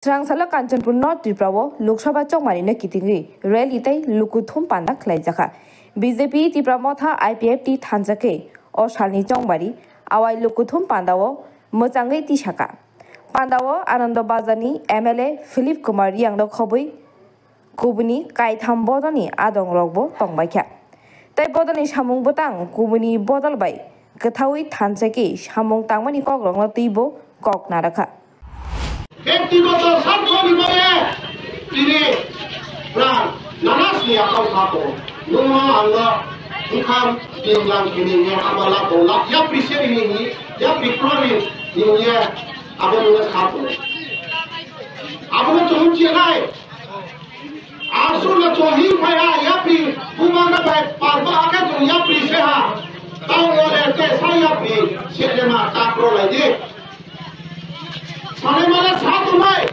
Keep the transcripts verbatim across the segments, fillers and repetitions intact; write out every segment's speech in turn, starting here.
Srang salo Kanchanpur North Tripura o Lok Sabha chongmari no kitingwi rally tei lukuthum panda khlaijakha. B J P Tipra Motha I P F T thansa khe o salni chongmari awai lukuthum panda o mwchangwi tisaka. Panda o Anando Bazar ni M L A Philip Kumar Reang no khobwi kubuni kaitham bodolni adongrokbo tongbaikha. Tei bodolni samung bwtang kubuni bodol bai kwthaui thansa khe samung tangmani kokrokno twibo kok narakha. ব্যক্তিগত স্বার্থ নিবারণে তিনি প্রাণ নানাস নিয়া কাউ থাকো। নুনো আঙ্গ মুখাম তিন লাখ তিনি নিয়ে আমালা বোলা ইয়াপ্রি সেরি নিয়ে ইয়াপ্রি ক্রোরি নিয়ে আবো নুনো থাকো। আবো চুমুচিয়া নাই। Aswk no chwng him phai ha yapri, bumang no bai palba hakhe chwng yapri se ha. Tamo le te sa yapri, se le ma ta pro lai di. Sale mala sa tumai,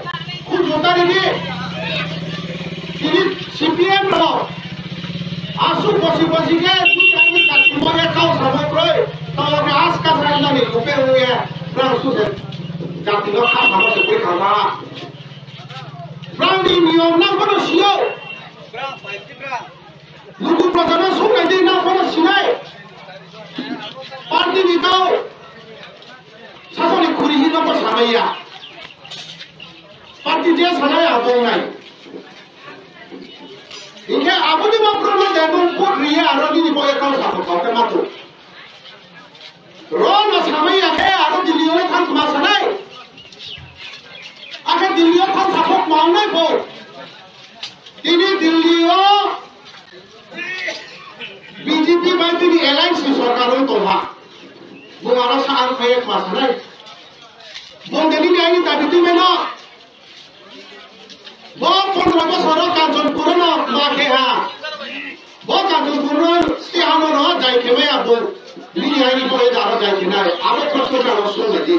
khu jotari di. Tini C P M rok. Aswk bosi bosi khe, twi ani kati mo ye kau sa mo kroi. Tamo ke as ka sa nani kupe mo ye, rang su se. Jati no kha sa mo se koi kha ma. Brangni niyom nang bono siyo. Luku projano sumai di nang bono sinai. Party ni tau. Sasoni khuri hino bo samaiya. Party je sanai abo nai. Inke aboni ma problem de nung vote riya aro nini bo account sabo kau ke matu. Rono samai ya khe aro Delhi o thang ma sanai. Akhe Delhi o thang sapok ma wngnai bo. Tini Delhi o B J P bai tini alliance ni sorkar o tongha. Bo aro sa ang khayak ma sanai. Bo tini ni aini dabi twi mano. Bo pondro bosoro Kanchanpur no ma khe ha. Bo Kanchanpur no ste hano no jai khe maya bo. Bini aini bo eda aro jai khe nai. Abo proshno jano sung lagi.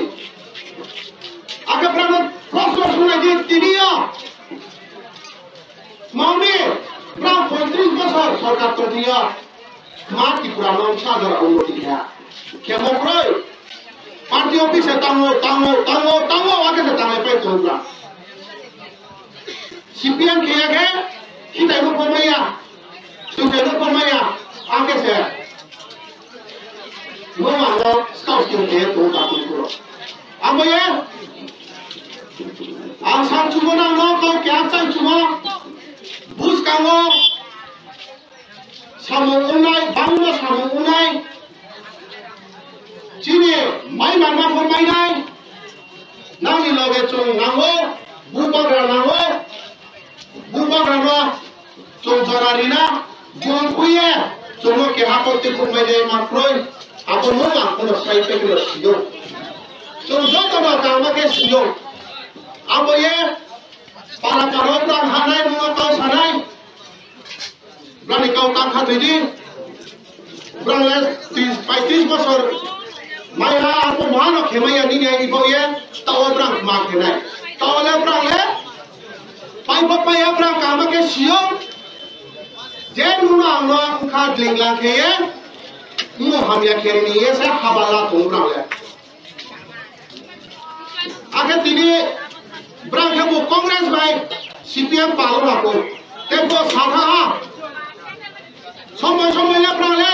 Aka prano proshno sung lagi tini yo. Mami, prang poitris bosor sorkar tongthiya. Ma Tripura no sa jora unnoti kha. Khemo kroi. Party office e tango, tango, tango, tango, ake se tangai pai tongo. C P M khe ya khe, khitai no komaya. Khitai no komaya. Ake se. No ma no, scout khe to ta tu kuro. Amo ye. Ang sang chumo nang no, kau kya sang chumo. Bus kango. Samung wngnai, bangma samung wngnai. Chini mai manma pho mainai. Nangni loge chwng nango, bubagra nango. Bubagrano chwng jora rina, bung khuye, chwngno keha koktwi khukmai de ma kroi. Abo no ang kono sai pekno siyo. Chwng jotono tangma khe siyo. Abo ye para para brang hanai, muno tau sanai. Brani kau tang kha thwi di. Brang le tris, paitris bosor. Mai ha ako mahano khemai ya nini ai bo ye. Tao brang ma khenai. Tao le brang le. Pai pa pai ya brang kama khe siyong. Je nuno ang no ang kha dling lang khe ye. Mo hamya khe ni ye sa habala tong brang le. Akhe tini brang khe bo Congress bai C P M palo na ko. Te bo satha ha. Somoi somoi le brang le.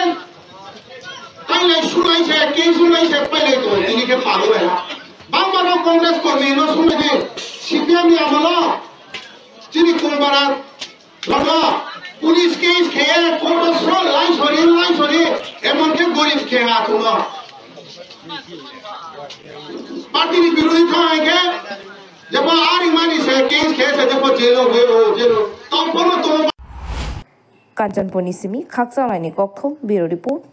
Kailai sulai se, kei sulai se, pailai to, tini khe palo le ha. Bangma no Congress kormi no sumai di. C P M ni amolo. Chini Kolbara Lama, police case khe, court o sro, lai sori, lai sori, emon khe gorib khe ha chwngno. Party ni birodhi thang hai khe, jebo ari mani se case khe se jebo jail o goi o, jail o. Tong kono tong. Kanchanpur ni simi khakchang laini kokthum, bureau report,